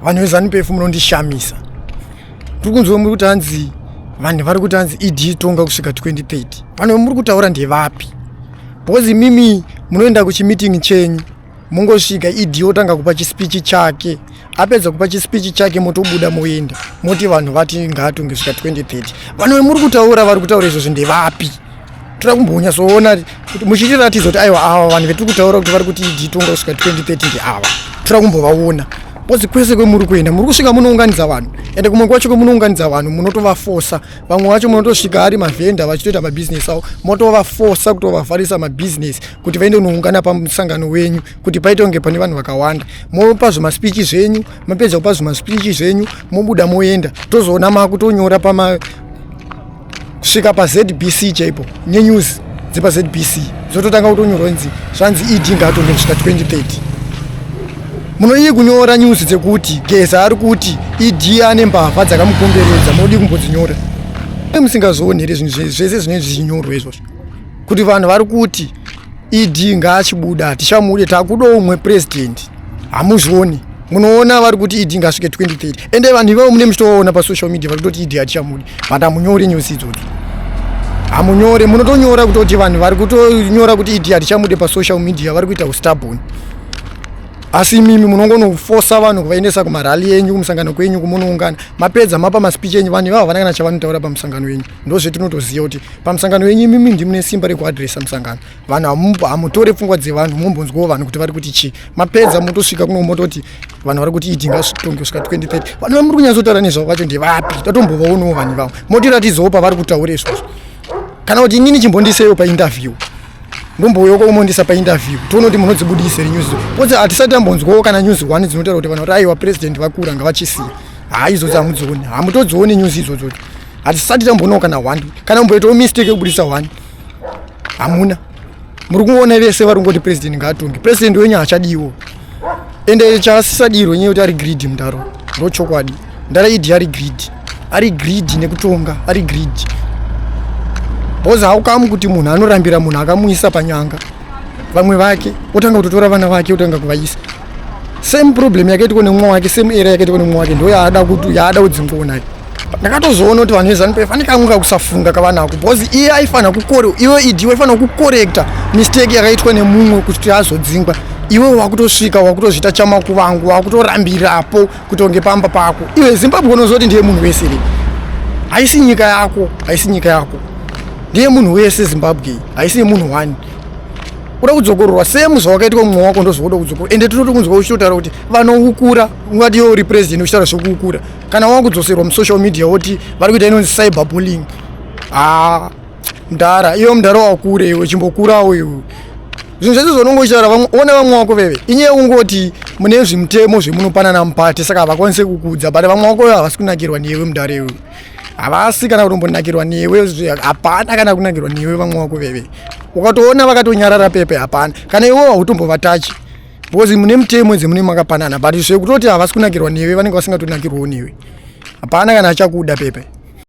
Vanhu veZanu PF munondishamisa. Tiri kunzwa muri kuti hanzi vanhu vari kuti hanzi ED tonga kusvika 2030. Vanhu vamuri kutaura ndevapi? Because imimi munoenda kuchimeeting chenyu mongosvika ED otanga kupa chispeech chake, apedza kupa chispeech chake motobuda moenda moti vanhu vati ngaatonge kusvika 2030. Vanhu vamuri kutaura vari kutaura izvozvo ndevapi? Toda kumbonyatsoona kuti muchitiratidza kuti aiwa, ava vanhu vetiri kutaura kuti vari kuti ED tonga kusvika 2030 ndeava. Toda kumbovaona because kwese kwemuri kuenda muri kusvika munounganidza vanhu, ende kumwe kwacho kwemunounganidza vanhu munotovafosa. Vamwe vacho munotosvika ari mavhenda vachitoita mabhizinesi avo, motovafosa kutovavharisa mabhizinesi kuti vaende kunoungana pamusangano wenyu kuti paite kunge pane vanhu vakawanda. Mopa zvimaspeech zvenyu, mapedza kupa zvimaspeech zvenyu mobuda moenda, tozoona makutonyora pama kusvika paZBC chaipo, nenews dzepaZBC dzototanga kutonyorwa nzi zvanzi ED ngaatonge kusvika 2030. Munodii kunyora news dzekuti Geza ari kuti ED ane mbavha dzakamukomberedza? Munodii kumbodzinyora? Musingazooni here zvinhu zvese zvinenge zvichinyorwa izvozvo kuti vanhu vari kuti ED ngaachibuda, hatichamude, takuda umwe president? Hamuzvioni. Munoona vari kuti ED ngasvike 2030, ende vanhu ivavo mune muchitovaona pasocial media vari kutoti ED hatichamudi, but hamunyori news idzodzo, hamunyore. Munotonyora kutoti vanhu vari kutonyora kuti ED hatichamude pasocial media vari kuita ustubborn, asi imimi munongonofosa vanhu kuvaendesa kumarally enyu, kumusangano kwenyu kumunoungana. Mapedza mapa maspeech enyu, vanhu ivavo havana kana chavanotaura pamusangano wenyu. Ndozvetinotoziva kuti pamusangano wenyu imimi ndimune simba rekuadresa musangano. Vanhu hamutore pfungwa dzevanhu mombonzwawo vanhu kuti vari kuti chii. Mapedza motosvika kuno mototi vanhu vari kuti ED ngatonge kusvika 2030. Vanhu vamuri kunyatsotaura nezvavo vacho ndevapi? Tatombovaonawo vanhu ivavo, motiratidzawo pavari kutaura izvozvo. Kana kuti inini chimbondiseiwo painterview, ndombouya kwomondisa painterview, toona kuti munodzibudisa here news, because hatisati tambonzwawo kana news one dzinotaura kuti vanhu vari aiwa, president vakura, ngavachisiya. Haa, idzodzo hamudzioni, hamutodzioni news idzodzo. Hatisati tamboonawo kana one, kana kumboitawo mistake yekubudisa one hamuna. Muri kungoona vese vari kungoti president ngaatonge. President wenyu haachadiwo, ende chaasisadirwe nyaya yekuti ari greedy mudaro. Ndochokwadi, ndara ED ari greedy, ari greedy nekutonga, ari greedy because haukamu kuti munhu anorambira munhu akamuisa panyanga vamwe vake, otanga kutotora vana vake, otanga kuvaisa. Same problem yakaitwa nemumwe wake, same era yakaitwa nemumwe wake, ndo yaada kuti yaada kudzingwawo nayo. Ndakatozoona kuti vanhu veZanu PF vane kamwe kakusafunga kavanako, because iye aifanira kukore, iwe ED waifanira kucorrecta mistake yakaitwa nemumwe kuti azodzingwa. Iwe wakutosvika wakutozviita chamakuvangu, wakutorambirapo kuti unge pamba pako. Iwe Zimbabwe unozoti ndiye munhu wese re, haisi nyika yako, haisi nyika yako, ndiye munhu wese. Zimbabwe haisi yemunhu one. Uda kudzokororwa same zvawakaitwa mumwe wako, ndozvokuda kudzokorora. Ende tinoti kunzwa uchitotaura kuti vanoukura, ungati iwe uri president uchitaura zvekuukura. Kana wakudzoserwa musocial media woti vari kuita inonzi cyber bullying. Ha, mudhara, iwe mudhara wakure, iwe chimbokurawo iwe. Zvinhu zvese zvaunongochitaura, ona vamwe wako veve inyaya yekungoti mune zvimutemo zvemunopanana mupati, saka havakwanisi kukudza. But vamwe wako havasi kunakirwa newe, mudhara iwe, havasi kana kutombonakirwa newe. Hapana kana kunakirwa newe. Vamwe wako veve ukatoona vakatonyarara pepe, hapana kana iwe hautombovatachi because mune mutemo dzemune makapanana. But zvekutoti havasi kunakirwa newe, vanenge vasingatonakirwawo newe. Hapana kana achakuda pepe.